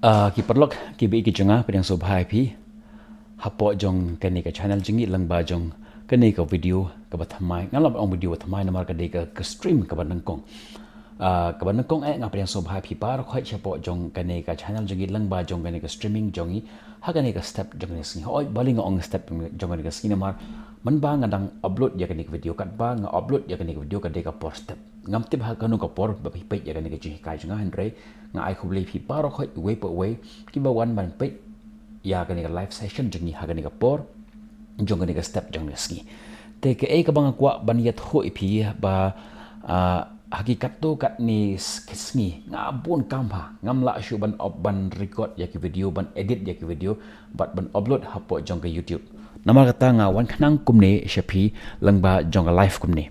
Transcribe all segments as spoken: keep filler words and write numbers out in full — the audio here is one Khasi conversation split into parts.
Ah, ki paralok, ki baieit ki jong nga, pdiang sngewbha ïa phi hapoh jong kane ka channel jong ngi lyngba jong kane ka video kaba thymmai. Ngan lah ban ong video ba thymmai namar ka dei ka, ka stream kaba nyngkong. Ah, kaba nyngkong eh, nga pdiang sngewbha ïa phi baroh khoit shapoh jong kane ka channel jong ngi lyngba jong kane ka streaming jong ngi ha kane ka step jong kane ka sngi. Hooid, balei nga ong step jong kane ka sngi namar mynba nga dang upload ïa kane ka video, katba nga upload ïa kane ka video ka dei ka por step. Ngam tip ha kano ka por ba phi peit ïa kane ka jinghikai jong nga, hynrei nga ai khublei ïa phi baroh khoit uwei pa uwei kiba wan ban peit ïa kane ka live session jong ngi ha kane ka por jong kane ka step jong kane ka sngi. Te kaei kaba nga kwah ban ïathuh ïa phi ba, ah, ha ki katto katne s-, ki sngi nga bun kam bha, ngam lah shuh ban up, ban record ïa ki video, ban edit ïa ki video bad ban upload hapoh jong ka YouTube. Namar kata nga wan khnang kumne sha phi lyngba jong ka live kumne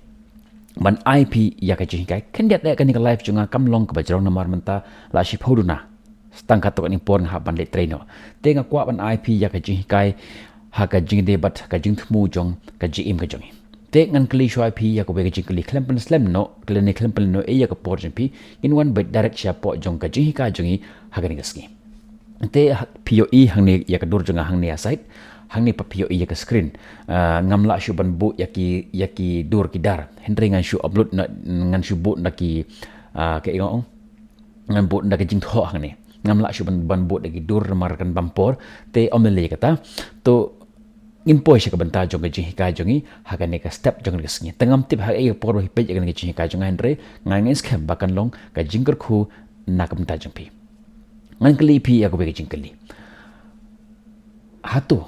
ban ai phi ïa ka jinghikai. Khyndiat eh, kane ka live jong nga kam long kaba jrong namar mynta la shiphew duna. Tang katto katne por nga hap ban leit trei noh. Te nga kwah ban ai phi ïa ka jinghikai ha ka jingïadei bad ka jingthmu jong ka jingim ka jong ngi. Te ngan kylli shuwa ïa phi ïa kawei ka jingkylli khlem pynslem noh, kylli ne khlem pynslem noh eh ïa ka por jong phi, ngin wan beit direct shapoh jong ka jinghikai jong ngi ha kane ka sngi. Te ha, phi ïohi hangne ïa ka dur jong nga hangne ïa side, hangne pat phi ïohi ïa ka screen. Ah, ngam lah shuh ban buh ïa ki, ïa ki dur ki dar. Hynrei ngan shu upload na, ngan shu buh na ki, ah, kaei nga ong, ngan buh na ka jingthoh hangne. Ngam lah shuh ban, ban buh da ki dur namar kan bam por. Te ym lei kata. To ngin poi sha ka bynta jong ka jinghikai jong ngi ha kane ka step jong kane ka sngi. Te ngam tip ha kaei ka por ba phi peit ïa kane ka jinghikai jong nga, hynrei nga ngeit skhem ba kan long ka jingkyrkhu na ka bynta jong phi. Ngan kylli ïa phi ïa kawei ka jingkylli. Hato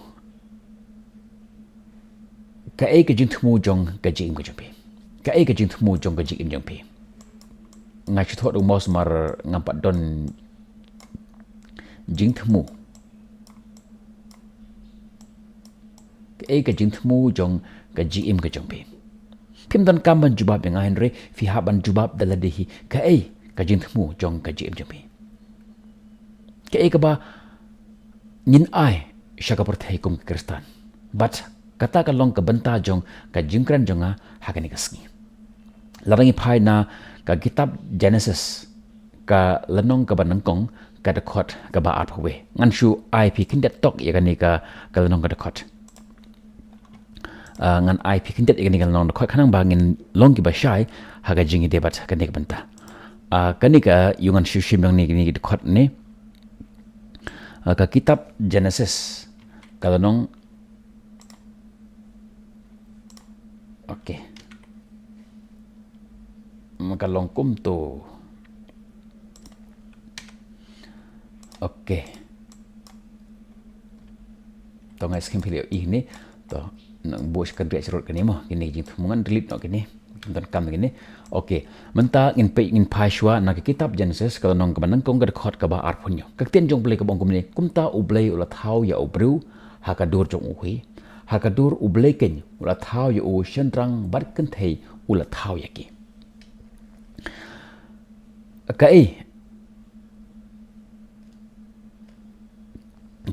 kaei ka jingthmu jong ka jingim ka jong phi? Kaei ka jingthmu jong ka jingim jong phi? Nga shu thoh da u mouse namar ngam pat don jingthmu. Kaei ka jingthmu jong ka jingim ka jong phi? Phim donkam ban jubab ïa nga, hynrei phi hap ban jubab da lade hi, kaei ka jingthmu jong ka jingim jong phi? Kaei kaba ngin ai sha ka pyrthei kum ki Khristan? Bad kata ka long ka bynta jong ka jingkren jong nga ha kane ka sngi. Lada ngi phai na ka kitab Genesis, ka lynnong kaba nyngkong, ka dkhot kaba arphew wei. Ngan shu ai phi khyndiat tok ïa kane ka, ka lynnong ka dkhot. Ah, ngan ai phi khyndiat ïa kane ka lynnong ka dkhot khnang ba ngin long kiba shai ha ka jingïadei bad kane ka bynta. Ah, kane ka, ïa ngan shu shim ïa kane, kane ka dkhot ne. Ah, ka kitab Genesis, ka lynnong, okay. Ma ka long kumto. Okay. To nga skhem phi ïohi ne. To nang buh sha ka direct sharot kane mo. Kine jingthmu, ngan delete noh kine. Donkam kine. Okay. Mynta ngin peit, ngin phai shuwa na ka kitab Genesis, ka lynnong kaba nyngkong, ka dkhot kaba arphew hynñiew. Ka ktien jong U Blei ka ong kumne: Kumta U Blei u la thaw ïa u briew ha ka dur jong u hi, ha ka dur U Blei keiñ u la thaw ïa u, shynrang bad kynthei u la thaw ïa ki. Kaei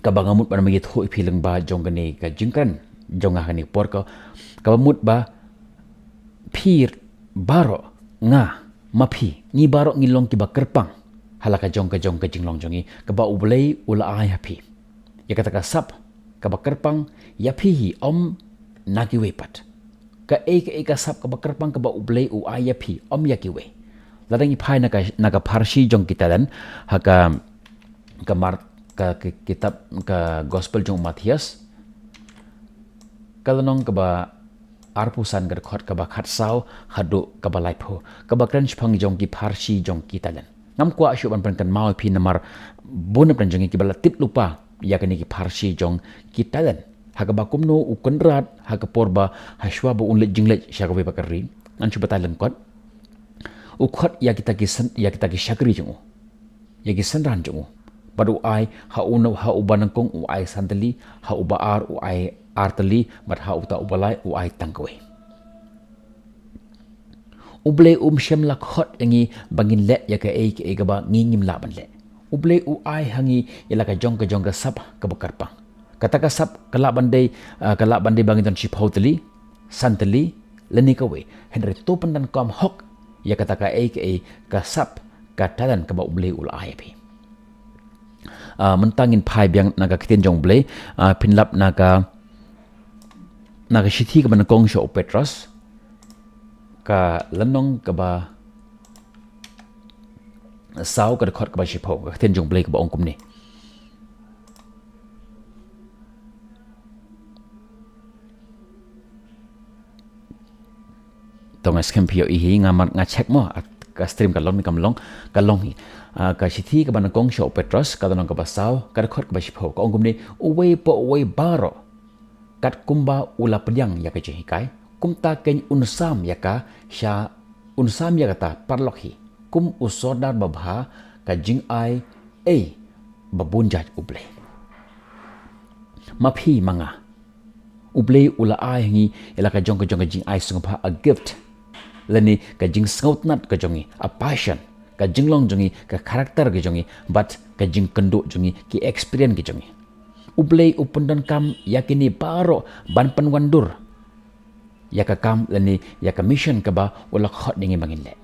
kaba nga mut ban ïathuh ïa phi lyngba jong kane ka jingkren jong nga ha kane ka por ka, kaba mut ba phi baroh, nga, ma phi, ngi baroh ngi long kiba kyrpang ha la ka jong ka jong ka jinglong jong ngi kaba U Blei u la ai ha phi. Ïa kata ka sap kaba kyrpang ïa phi hi, ym na kiwei pat. Kaei kaei ka sap kaba kyrpang kaba U Blei u ai ïa phi, ym ïa kiwei. Lada ngi phai na ka, na ka pharshi jong ki talent, ha ka, ka Mar-, ka, ka kitab, ka Gospel jong u Mathaios, ka lynnong kaba arphew san, ka dkhot kaba khatsaw haduh kaba laiphew, kaba kren shaphang jong ki pharshi jong ki talent. Ngam kwah shuh ban pynkynmaw ïa phi namar bun na pdeng jong ngi kiba la tip lypa ïa kine ki pharshi jong ki talent. Ha kaba kumno u Kynrad, ha ka por ba, ha shuwa ba un leit jingleit sha kawei pat ka ri, ngan shu batai lyngkot, u khot ïa kita ki syn-, ïa kita ki shakri jong u, ïa ki synran jong u. Bad u ai, ha u, ha uba nyngkong u ai san tylli, ha uba ar u ai ar tylli, bad ha uta uba lai u ai tang kawei. U Blei um shym la khot ïa ngi ba ngin leh ïa kaei kaei kaba ngi ngim lah ban leh. U Blei u ai ha ngi ïa la ka jong ka jong ka sap kaba kyrpang. Kata ka sap ka lah ban dei, ah, ka lah ban dei ba ngin don shiphew tylli, san tylli, lane kawei. Hynrei to pyndonkam hok ïa kata kaei kaei ka sap, ka talent kaba U Blei u la ai ïa phi. Ah, mynta ngin phai biang na ka ktien jong U Blei, ah, pynlap na ka, na ka shithi kaba nyngkong sha u Petros, ka lynnong kaba saw, ka dkhot kaba shiphew, ka ktien jong U Blei kaba ong kumne. To nga skhem phi ïohi hi, nga mar nga check mo, ah, ka stream ka long ne kam long, ka long hi. Ah, ka shithi kaba nyngkong sha u Petros, ka lynnong kaba saw, ka dkhot kaba shiphew, ka ong kumne, uwei pa uwei baroh, kat kumba u la pdiang ïa ka jinghikai, kumta keiñ un sam ïa ka sha, un sam ïa kata paralok hi, kum u sordar babha ka jingai ei ba bun jait U Blei. Ma phi ma nga, U Blei u la ai ha ngi ïa la ka jong ka jong ka jingai sngewbha, a gift, lane ka jingsngewtynnat ka jong ngi, a passion, ka jinglong jong ngi, ka character ka jong ngi, bad ka jingkynduh jong ngi, ki experience ka jong ngi. U Blei u pyndonkam ïa kine baroh ban pynwandur ïa ka kam lane ïa ka mission kaba u la khot ïa ngi ba ngin leh.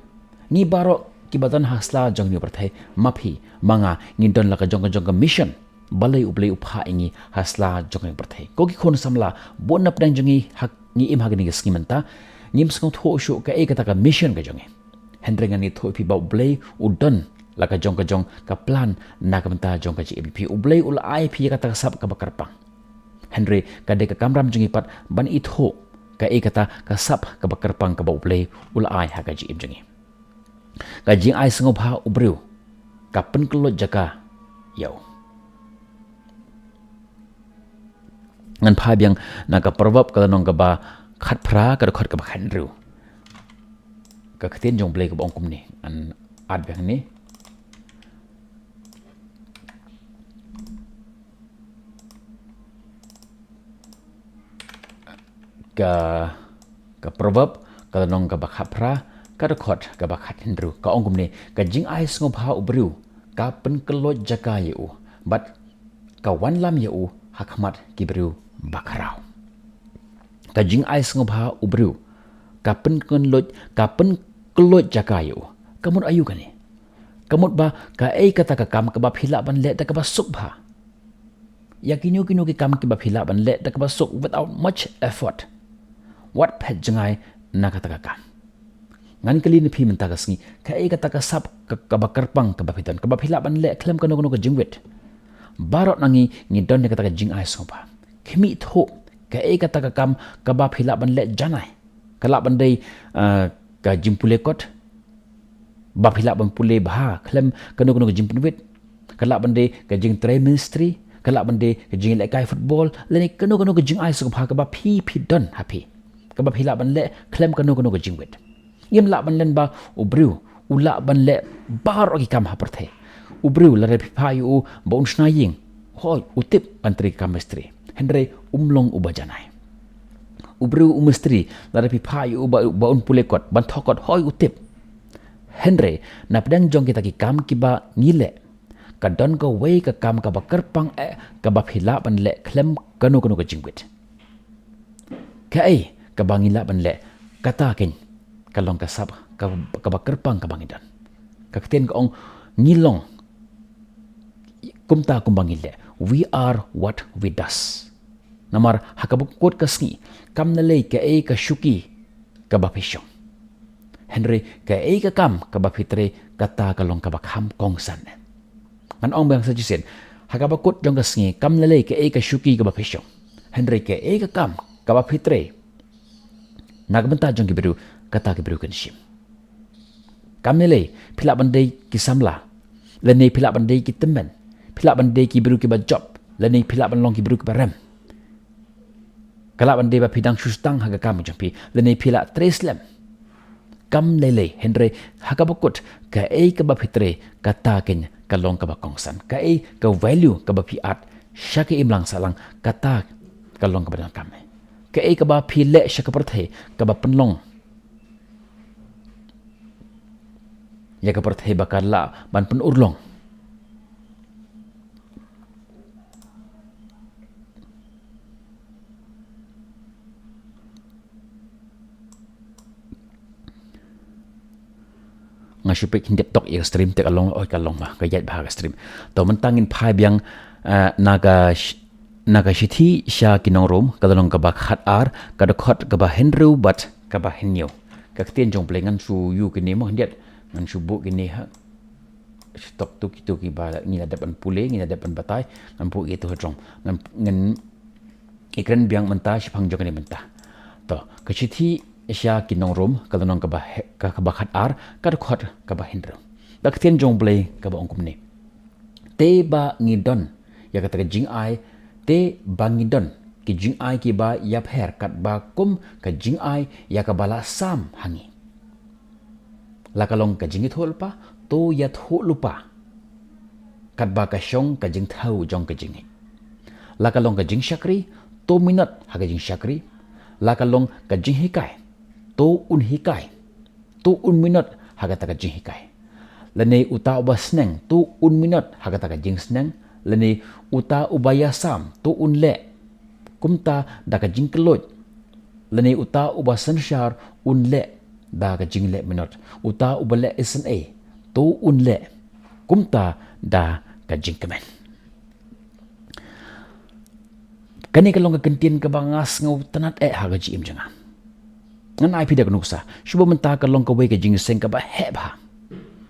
Ngi baroh kiba don ha sla jong kane ka pyrthei, ma phi ma nga, ngi don la ka jong ka jong ka mission. Balei U Blei u phah ïa ngi ha sla jong kane ka pyrthei? Ko ki khun samla, bun na pdeng jong ngi ha, ngi im ha kane ka sngi mynta, ngim sngewthuh shuh kaei kata ka mission ka jong ngi. Hynrei ngan ïathuh ïa phi ba U Blei u don la ka jong ka jong ka plan na ka bynta jong ka jingim phi. U Blei u la ai phi ïa kata ka sap kaba kyrpang. Hynrei ka dei ka kamram jong ngi pat ban ithuh kaei kata ka sap kaba kyrpang kaba U Blei u la ai ha ka jingim jong ngi. Ka jingai sngewbha u briew ka pynkhlaiñ jaka ïa u. Ngan phai biang na ka Proverb ka lynnong kaba khatphra, ka dkhot kaba khathynriew. Ka ktien jong U Blei kaba ong kumne, ngan ap biang ne. Ka, ka Proverb ka lynnong kaba khatphra, ka dkhot kaba khathynriew, ka ong kumne, ka jingai sngewbha u briew ka pynkhlaiñ jaka ïa u, bad ka wanlam ïa u ha khmat ki briew bakhraw. Ka jingai sngewbha u briew ka pynkhlaiñ, ka pynkhlaiñ jaka ïa u. Ka mut aïu kane? Ka mut ba kaei kata ka kam kaba phi lah ban leh da kaba suk bha. Ïa kino kino ki kam kiba phi lah ban leh da kaba suk, without much effort. Wat phet jngai na kata ka kam. Ngan kylli na phi mynta ka sngi, kaei kata ka sap ka, kaba kyrpang kaba phi don, kaba phi lah ban leh khlem kano kano ka jingwit? Baroh na ngi ngi don ïa kata ka jingai sngewbha. Khmih thuh kaei kata ka kam kaba phi lah ban leh janai. Ka lah ban dei, ah, ka jingpule kot, ba phi lah ban pule bha khlem kano kano ka jingpynwit. Ka lah ban dei ka jingtrei ministry, ka lah ban dei ka jinglehkai football, lane kano kano ka jingai sngewbha kaba phi, phi don ha phi, kaba phi lah ban leh khlem kano kano ka jingwit. Ngim lah ban len ba u briew u lah ban leh baroh ki kam ha pyrthei. U briew lada phi phah ïa u ba un shna ïing, hooid u tip ban trei kam mistri, hynrei um long uba janai. U briew u mistri, lada phi phah ïa u ba, ba un pule kot, ban thoh kot, hooid u tip. Hynrei na pdeng jong kita ki kam kiba ngi leh, ka don kawei ka kam kaba kyrpang eh kaba phi lah ban leh khlem kano kano ka jingwit. Kaei kaba ngi lah ban leh, kata keiñ ka long ka sap ka, kaba kyrpang kaba ngi don. Ka ktien ka ong, ngi long kumta kumba ngi leh. We are what we does. Namar ha kaba kut ka sngi, kam na lei kaei ka shuki kaba phi shong, hynrei kaei ka kam kaba phi trei, kata ka long kaba kham kongsan. Ngan ong biang sa shisien, ha kaba kut jong ka sngi, kam na lei kaei ka shuki kaba phi shong, hynrei kaei ka kam kaba phi trei na ka bynta jong ki briew, kata ki briew kin shim. Kam na lei phi lah ban dei ki samla, lane phi lah ban dei ki tymmen, phi lah ban dei ki briew kiba jop, lane phi lah ban long ki briew kiba rem. Ka lah ban dei ba phi dang shu sdang ha ka kam jong phi, lane phi lah trei slem. Kam lei lei, hynrei ha kaba kut, kaei kaba phi trei, kata keiñ ka long kaba kongsan. Kaei ka value kaba phi add sha ka imlang sahlang, kata ka long kaba donkam. Kaei kaba phi leh sha ka pyrthei, kaba pynlong ïa ka pyrthei ba ka lah ban pynurlong. Nga shu peit khyndiat tok ïa ka stream te ka long, oi ka long ma, ka ïaid bha ka stream. To mynta ngin phai biang, eh, na ka sh-, na ka shithi sha ki nong Rom, ka lynnong kaba khat ar, ka dkhot kaba hynriew bad kaba hynñiew. Ka ktien jong U Blei ngan shu ïoh kine mo khyndiat, ngan shu buh kine ha. Shu tok tu kitu kiba ngi la dep ban pule, ngi la dep ban batai, ngan buh ïa tu ha jrong. Ngan, ngan ïakren biang mynta shaphang jong kane mynta. To, ka shithi sha ki nong Rom, ka lynnong kaba he-, ka, kaba khat ar, ka dkhot kaba hynriew. Da ka ktien jong U Blei kaba ong kumne. Te ba ngi don ïa kata ka jingai, te ba ngi don ki jingai kiba ïapher katba kum ka jingai ïa kaba la sam ha ngi. La ka long ka jingïathuhlypa, to ïathuhlypa katba ka shong ka jingthew jong ka jingngeit. La ka long ka jingshakri, to minot ha ka jingshakri. La ka long ka jinghikai, to un hikai, to un minot ha kata ka jinghikai. Lane uta uba sneng, to un minot ha kata ka jingsneng. Lane uta uba ïasam, to un leh kumta da ka jingkylluid. Lane uta uba synshar, un leh da ka jingleh minot. Uta uba leh isynei, to un leh kumta da ka jingkmen. Kane ka long ka kyntien kaba nga sngewtynnad eh ha ka jingim jong nga. Ngan ai phi da ka nuksa, shuwa mynta ka long kawei ka jingïaseng kaba heh bha.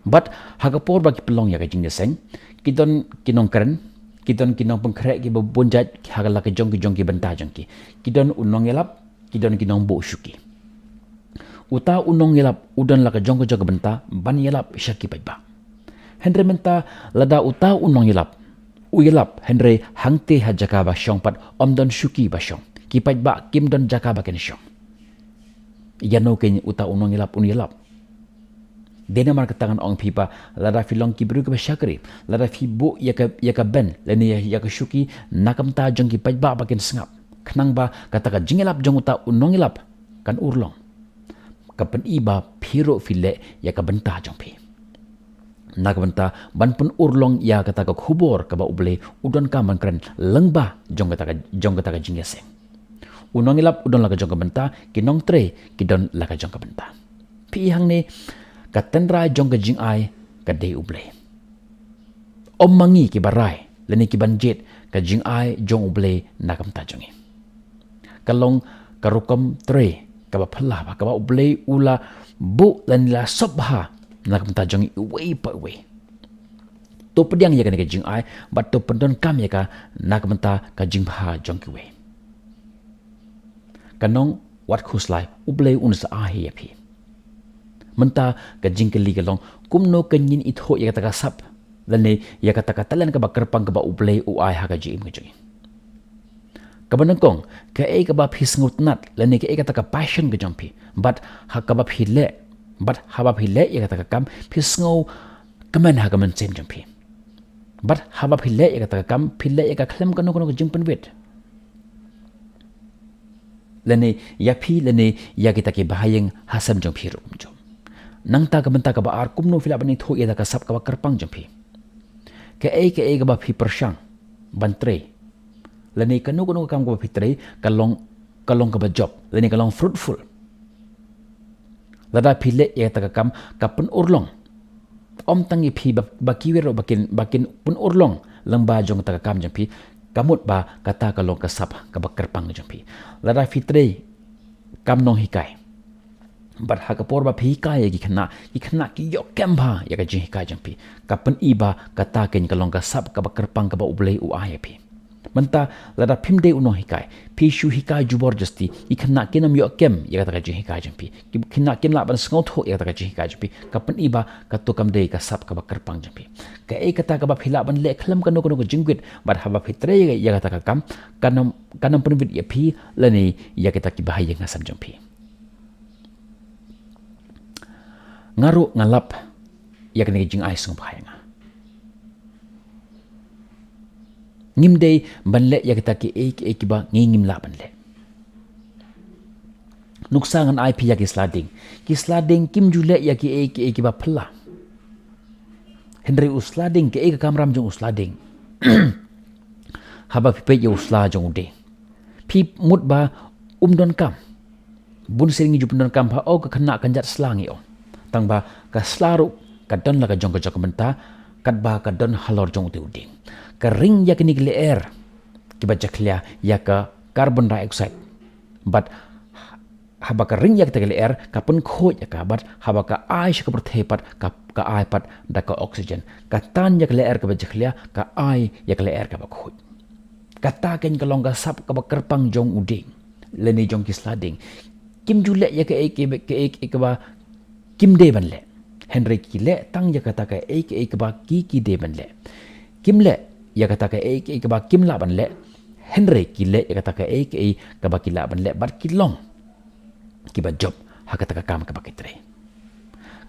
Bad ha ka por ba ki pynlong ïa ka jingïaseng, ki don ki nongkren, ki don ki nongpynkhreh kiba bun jait ha la ka jong ki jong ki bynta jong ki. Ki don u nongïalap, ki don ki nongbuh shuki. Uta u nongïalap u don la ka jong ka jong ka bynta ban ïalap sha ki paidbah. Hynrei mynta lada uta u nongïalap u ïalap, hynrei hangtei ha jaka ba shong pat ym don shuki ba shong, ki paidbah kim don jaka ba kin shong, ïano keiñ uta u nongïalap un ïalap? Dei namar kata ngan ong phi ba lada phi long ki briew kiba shakri, lada phi buh ïa ka, ïa ka ben lane ïa, ïa ka shuki na ka bynta jong ki paidbah ba kin sngap, khnang ba kata ka jingïalap jong uta u nongïalap kan urlong, ka pyni ba phi ruh phi leh ïa ka bynta jong phi. Na ka bynta ban pynurlong ïa kata ka khubor kaba U Blei u donkam ban kren lyngba jong kata ka, jong kata ka jingïaseng. U nongïalap u don la ka jong ka bynta, ki nongtrei ki don la ka jong ka bynta. Phi i hangne, ka tynrai jong ka jingai ka dei U Blei. Ym ma ngi kiba rai lane kiban jied ka jingai jong U Blei na ka bynta jong ngi. Ka long ka rukom trei kaba phylla bha kaba U Blei u la buh lane la sop bha na ka bynta jong ngi iwei pa iwei. To pdiang ïa kane ka jingai bad to pyndonkam ïa ka na ka bynta ka jingbha jong kiwei. Ka nong, wat khuslai, U Blei un sa ai hi ïa phi. Mynta ka jingkylli ka long, kumno kan ngin ithuh ïa kata ka sap lane ïa kata ka talent kaba kyrpang kaba U Blei u ai ha ka jingim ka jong ngi? Kaba nyngkong, kaei kaba phi sngewtynnad lane kaei kata ka passion ka jong phi, bad ha kaba phi leh, bad haba phi leh ïa kata ka kam phi sngewkmen ha ka mynsiem jong phi. Bad haba phi leh ïa kata ka kam phi leh ïa ka khlem kano kano ka jingpynwit lane ïa phi lane ïa kita kiba ha ïing ha sem jong phi ruh kumjuh. Nangta ka bynta kaba ar, kumno phi lah ban ithuh ïa kata ka sap kaba kyrpang jong phi? Kaei kaei kaba phi pyrshang ban trei lane kano kano ka kam kaba phi trei ka long, ka long kaba jop lane ka long fruitful. Lada phi leh ïa kata ka kam ka pynurlong, ym tang ïa phi ba, ba kiwei ruh ba kin, ba kin pynurlong lyngba jong kata ka kam jong phi, ka mut ba kata ka long ka sap kaba kyrpang jong phi. Lada phi trei kam nonghikai bad ha ka por ba phi hikai ïa ki khynnah, ki khynnah ki ïoh kem bha ïa ka jinghikai jong phi, ka pyni ba kata keiñ ka long ka sap kaba kyrpang kaba U Blei u ai ïa phi. Mynta lada phim dei u nonghikai, phi shu hikai jubor jasti, ki khynnah kin ym ïoh kem ïa kata ka jinghikai jong phi, ki khynnah kim lah ban sngewthuh ïa kata ka jinghikai jong phi, ka pyni ba kato kam dei ka sap kaba kyrpang jong phi. Kaei kata kaba phi lah ban leh khlem kano kano ka jingwit, bad haba phi trei ïa kata ka kam kan ym, kan ym pynwit ïa phi lane ïa kita kiba ha ïing ha sem jong phi. Nga ruh nga lap ïa kane ka jingai sngewbha ïa nga. Ngim dei ban leh ïa kita kiei kiei kiba ngi ngim lah ban leh. Nuksa ngan ai phi ïa ki sla dieng. Ki sla dieng kim ju leh ïa kiei kiei kiba phylla. Hynrei u sla dieng, kaei ka kamram jong u sla dieng? Haba phi peit ïa u sla jong u dieng, phi mut ba um donkam. Bun sien ngi ju pyndonkam ba, oh, ka khynnah kynjat sla ngi ong. Tang ba ka sla ruh ka don la ka jong ka jaka mynta, katba ka don halor jong u te u dieng. Ka ring ïa kine ki lyer kiba jakhlia ïa ka carbon dioxide. Bad haba ka ring ïa kata ka lyer, ka pynkhuid ïa ka, bad haba ka ai sha ka pyrthei pat, ka, ka ai pat da ka oxygen. Ka tan ïa ka lyer kaba jakhlia, ka ai ïa ka lyer kaba khuid. Kata kein ka long ka sap kaba kyrpang jong u dieng, lane jong ki sla dieng. Kim ju leh ïa kaei kaei kaei kaei kaba kim dei ban leh. Hynrei ki leh tang ïa kata kaei kaei kaba ki ki dei ban leh. Kim leh ïa kata kaei kaei kaba kim lah ban leh. Hynrei ki leh ïa kata kaei kaei kaba ki lah ban leh bad ki long kiba jop ha kata ka kam kaba ki trei.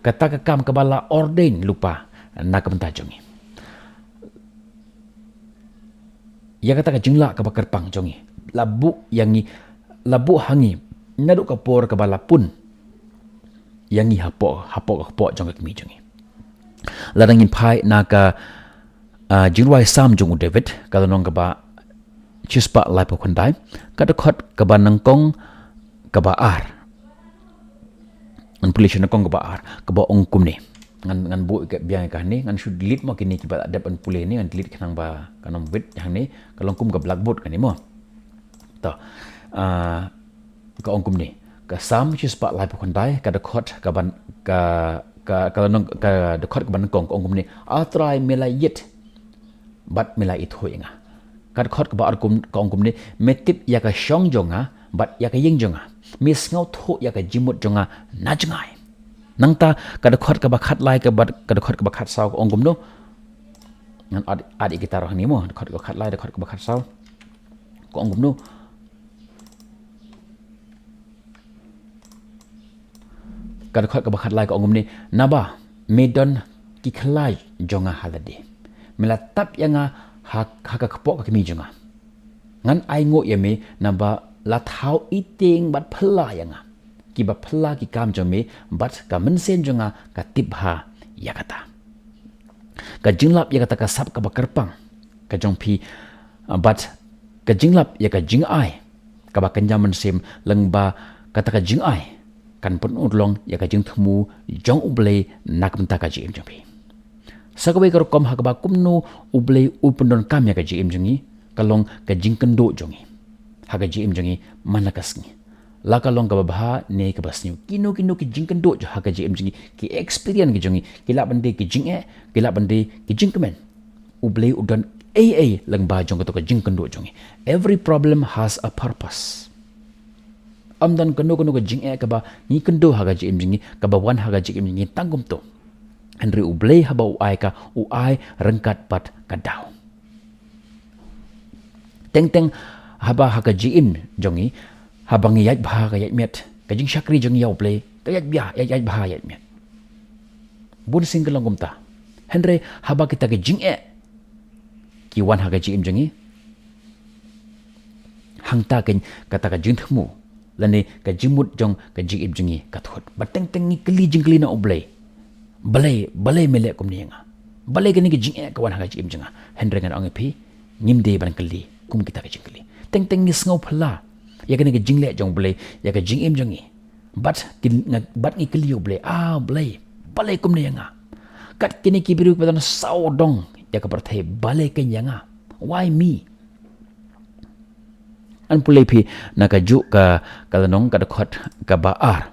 Kata ka kam kaba la ordain lypa na ka bynta jong ngi. Ïa kata ka jinglah kaba kyrpang jong ngi la buh ïa ngi, la buh ha ngi naduh ka por kaba la pun ïa ngi hapoh, hapoh ka kpoh jong ka kmie jong ngi. Lada ngin phai na ka, ah, jingrwai Salm jong u David, ka lynnong kaba shispah laiphew khyndai, ka dkhot kaba nyngkong kaba ar. Ngan pule sha nyngkong kaba ar, kaba ong kumne. Ngan, ngan buh ka biang ka hangne, ngan shu delete mo kine kiba la dep ban pule ne, ngan delete khnang ba kan ym wit hangne, ka long kum ka blackboard kane mo. To, ah, ka ong kumne. Ka Salm shispah laiphew khyndai, ka dkhot kaba, ka, ka, ka lynnong, ka dkhot kaba nyngkong, ka ong kumne. A Trai, me la ïit bad me la ithuh ïa nga. Ka dkhot kaba ar kum, ka ong kumne, me tip ïa ka shong jong nga bad ïa ka ïing jong nga. Me sngewthuh ïa ka jingmut jong nga na jngai. Nangta ka dkhot kaba khatlai, kaba, ka dkhot kaba khatsaw, ka ong kumno. Ngan add, add ïa kita ruh hangne mo, dkhot kaba khatlai, dkhot kaba khatsaw, ka ong kumno. Ka dkhot kaba khatlai ka ong kumne, naba me don ki khlaiñ jong nga ha lade. Me la tap ïa nga ha, ha ka kpoh ka kmie jong nga. Ngan ainguh ïa me naba la thaw itieng bad phylla ïa nga. Kiba phylla ki kam jong me bad ka mynsiem jong nga ka tip bha ïa kata. Ka jinglap ïa kata ka sap kaba kyrpang ka jong phi, ah, bad ka jinglap ïa ka jingai kaba kynja mynsiem, lyngba kata ka jingai kan pynurlong ïa ka jingthmu jong U Blei na ka bynta ka jingim jong phi. Sa kawei ka rukom ha kaba kumno U Blei u pyndonkam ïa ka jingim jong ngi, ka long ka jingkynduh jong ngi ha ka jingim jong ngi man la ka sngi. La ka long kaba bha ne kaba sniew, kino kino ki jingkynduh jong ha ka jingim jong ngi, ki experience ki jong ngi, ki lah ban dei ki jingeh, ki lah ban dei ki jingkmen. U Blei u don ei ei lyngba jong kato ka jingkynduh jong ngi. Every problem has a purpose. Ym don kano kano ka jingeh kaba ngi kynduh ha ka jingim jong ngi, kaba wan ha ka jingim jong ngi tang kumto. Hynrei U Blei haba u ai ka, u ai ryngkat bad ka daw. Teng teng haba ha ka jingim jong ngi, haba ngi ïaid bha ka ïaid miet, ka jingshakri jong ngi ïa U Blei ka ïaid bha, ïaid, ïaid bha ïaid miet. Bun sien ka long kumta. Hynrei haba kita ki jingeh ki wan ha ka jingim jong ngi, hangta kein kata ka jingthmu lane ka jingmut jong ka jingim jong ngi ka thut. Bad teng teng ngi kylli jingkylli na U Blei. Balei, balei me leh kumne ïa nga? Balei kane ka jingeh ka wan ha ka jingim jong nga? Hynrei ngan ong ïa phi, ngim dei ban kylli kum kita ka jingkylli. Teng teng ngi sngew phylla ïa kane ka jingleh jong U Blei ïa ka jingim jong ngi. Bad ki, nga, bad ngi kylli ïa U Blei, ah Blei, balei kumne ïa nga? Kat kine ki briew kiba don saw dong ïa ka pyrthei, balei kein ïa nga? Why me? Ngan pule phi na kajuh ka, ka lynnong, ka dkhot kaba ar,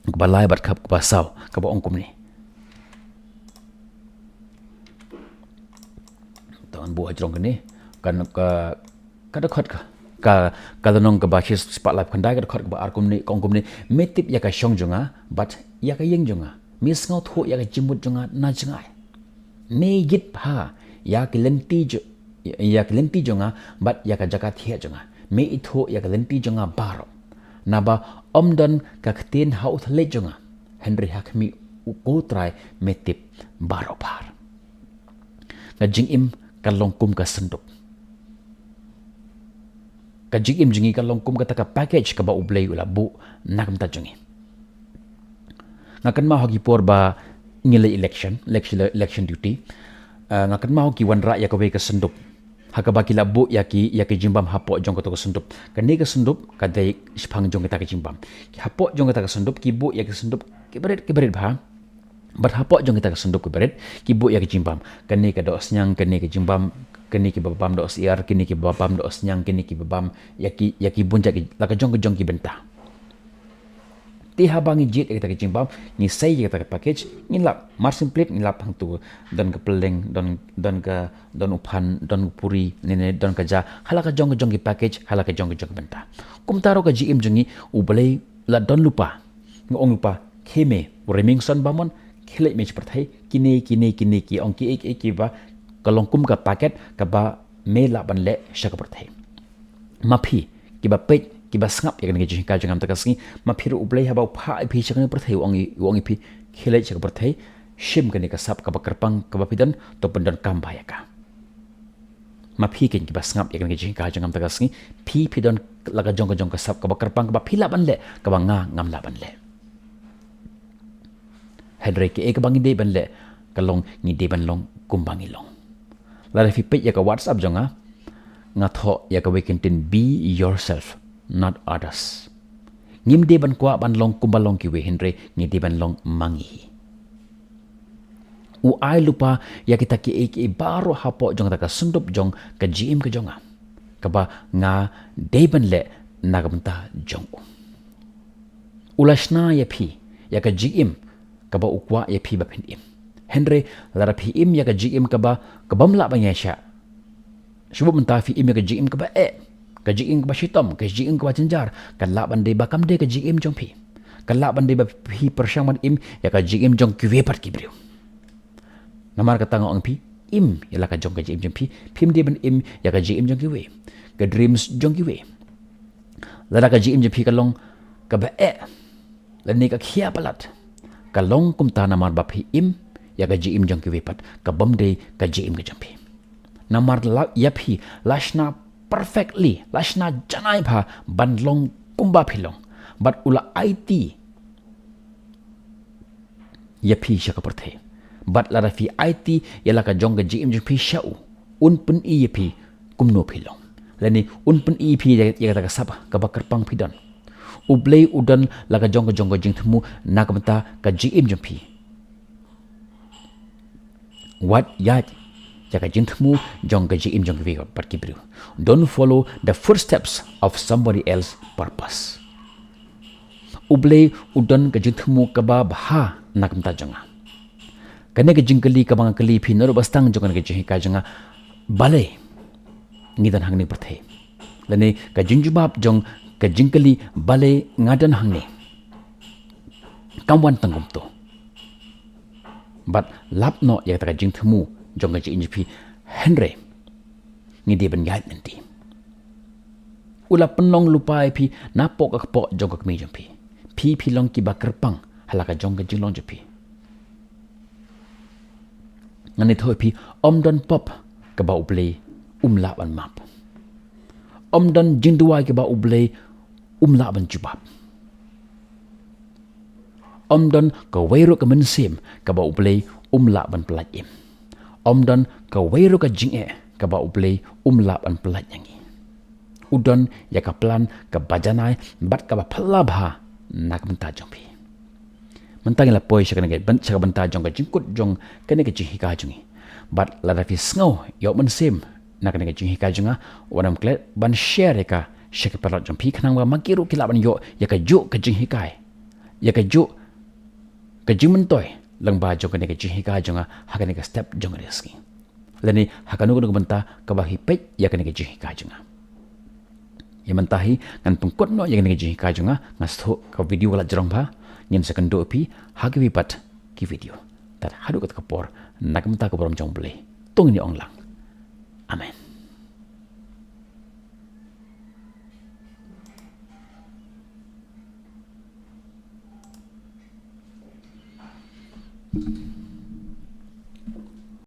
kaba lai bad kaba saw, kaba ong kumne. To ngan buh hajrong kane, kan ka, ka dkhot ka, ka, ka lynnong kaba shispah laiphew khyndai, ka dkhot kaba ar kumne, ka ong kumne, me tip ïa ka shong jong nga bad ïa ka ïing jong nga. Me sngewthuh ïa ka jingmut jong nga na jngai. Me ïit bha ïa ki lynti jo-, ïa ki lynti jong nga bad ïa ka jaka thiah jong nga. Me ithuh ïa ki lynti jong nga baroh. Naba ym don ka ktien ha u thylliej jong nga, hynrei ha khmih U Trai me tip baroh phar. Ka jingim ka long kum ka syndup. Ka jingim jong ngi ka long kum kata ka package kaba U Blei u la buh na ka bynta jong ngi. Nga kynmaw ha ki por ba ngi leh election, election, election duty. Ah, nga kynmaw ki wanrah ïa kawei ka syndup ha kaba ki la buh ïa ki, ïa ki jingbam hapoh jong kato ka syndup. Kane ka syndup ka dei shaphang jong kata ka jingbam. Hapoh jong kata ka syndup ki buh ïa ki syndup kiba rit, kiba rit bha. Bad hapoh jong kita ka synduk ki barit, ki buh ïa ka jingbam. Kane ka dohsniang, kane ka jingbam, kane ki babam dohsyiar, kane ki babam dohsniang, kane ki babam, ïa ki, ïa ki bun jait ki, la ka jong ka jong ki bynta. Te haba ngi jied ïa kita ka jingbam, ngi sei ïa kita ka package, ngi lap, mar sympliet ngi lap hangtu, don ka pylleng, don, don ka, don u phan, don u puri, ne ne, don ka ja, ha la ka jong ka jong ki package, ha la ka jong ka jong ki bynta. Kumta ruh ka jingim jong ngi, U Blei u la don lypa. Nga ong lypa, khie me, u Remingson Bamon, khie leit me sha pyrthei, kine, kine, kine, ki ong kiei, kiei, kiba, ka long kum ka packet, kaba me lah ban leh sha ka pyrthei. Ma phi, kiba peit, kiba sngap ïa kane ka jinghikai jong nga mynta ka sngi, ma phi ruh U Blei haba u phah ïa phi sha kane ka pyrthei, u ong ïa, u ong ïa phi, khie leit sha ka pyrthei, shim kane ka sap kaba kyrpang, kaba phi don, to pyndonkam bha ïa ka. Ma phi kein kiba sngap ïa kane ka jinghikai jong nga mynta ka sngi, phi phi don la ka jong ka jong ka sap kaba kyrpang kaba phi lah ban leh, kaba nga ngam lah ban leh. Hynrei kaei kaba ngi dei ban leh, ka long ngi dei ban long kumba ngi long. Lada phi peit ïa ka WhatsApp jong nga, nga thoh ïa kawei kyntien, be yourself, not others. Ngim dei ban kwah ban long kumba long kiwei, hynrei ngi dei ban long ma ngi hi. U ai lypa ïa kita kiei kiei baroh hapoh jong kata ka syndup jong ka jingim ka jong nga, kaba nga dei ban leh na ka bynta jong u. U la shna ïa phi ïa ka jingim kaba u kwah ïa phi ba phin im. Hynrei lada phi im ïa ka jingim kaba, kabym lah ban ïaishah, shu buh mynta phi im ïa ka jingim kaba eh, ka jingim kaba shitom, ka jingim kaba jynjar, ka lah ban dei ba kam dei ka jingim jong phi. Ka lah ban dei ba phi pyrshang ban im ïa ka jingim jong kiwei pat ki briew. Namar kata nga ong phi, im ïa la ka jong ka jingim jong phi, phim dei ban im ïa ka jingim jong kiwei, ka dreams jong kiwei. Lada ka jingim jong phi ka long kaba eh, lane ka khia palat, ka long kumta namar ba phi im ïa ka jingim jong kiwei pat, kabym dei ka jingim ka jong phi. Namar la ïa phi la shna perfectly, la shna janai bha ban long kumba phi long. Bad u la aiti ïa phi sha ka pyrthei. Bad lada phi aiti ïa la ka jong ka jingim jong phi sha u, un pyni ïa phi kumno phi long. Lane un pyni ïa phi ïa, ïa kata ka sap kaba kyrpang phi don. U Blei u don la ka jong ka jong ka jingthmu na ka bynta ka jingim jong phi. Wat ïaid ïa ka jingthmu jong ka jingim jong kiwei pat ki briew. Don't follow the footsteps of somebody else's purpose. U Blei u don ka jingthmu kaba bha na ka bynta jong nga. Kane ka jingkylli kaba nga kylli phi naduh ba sdang jong kane ka jinghikai jong nga, balei ngi don hangne pyrthei? Lane ka jingjubab jong ka jingkylli balei nga don hangne, kam wan tang kumto. Bad lap noh ïa kata ka jingthmu jong ka jingim jong phi, hynrei ngi dei ban ïaid lynti. U la pynlong lypa ïa phi napoh ka kpoh jong ka kmie jong phi. Phi phi long kiba kyrpang ha la ka jong ka jinglong jong phi. Ngan ïathuh ïa phi, ym don pop kaba U Blei um lah ban map. Ym don jingduwai kaba U Blei um lah ban jubab. Ym don kawei ruh ka mynsiem kaba U Blei um lah ban pyllait im. Ym don kawei ruh ka jingeh kaba U Blei um lah ban pyllait ïa ngi. U don ïa ka plan kaba janai bad kaba phylla bha na ka bynta jong phi. Mynta ngi la poi sha kane ka byn-, sha ka bynta jong ka jingkut jong kane ka jinghikai jong ngi. Bad lada phi sngew ïoh mynsiem na kane ka jinghikai jong nga, wat nym klet ban share ïa ka sha ki paralok jong phi khnang ba ma ki ruh ki lah ban ïoh ïa kajuh ka jinghikai, ïa kajuh ka jingmyntoi lyngba jong kane ka jinghikai jong nga ha kane ka step jong kane ka sngi. Lane ha kano kano ka bynta kaba phi peit ïa kane ka jinghikai jong nga. Ïa mynta hi ngan pynkut noh ïa kane ka jinghikai jong nga, nga sngewthuh ka video ka la jrong bha, ngin sa kynduh ïa phi ha kiwei pat ki video. Tad haduh kata ka por, na ka bynta ka burom jong U Blei, to ngin ïa ong lang, amen.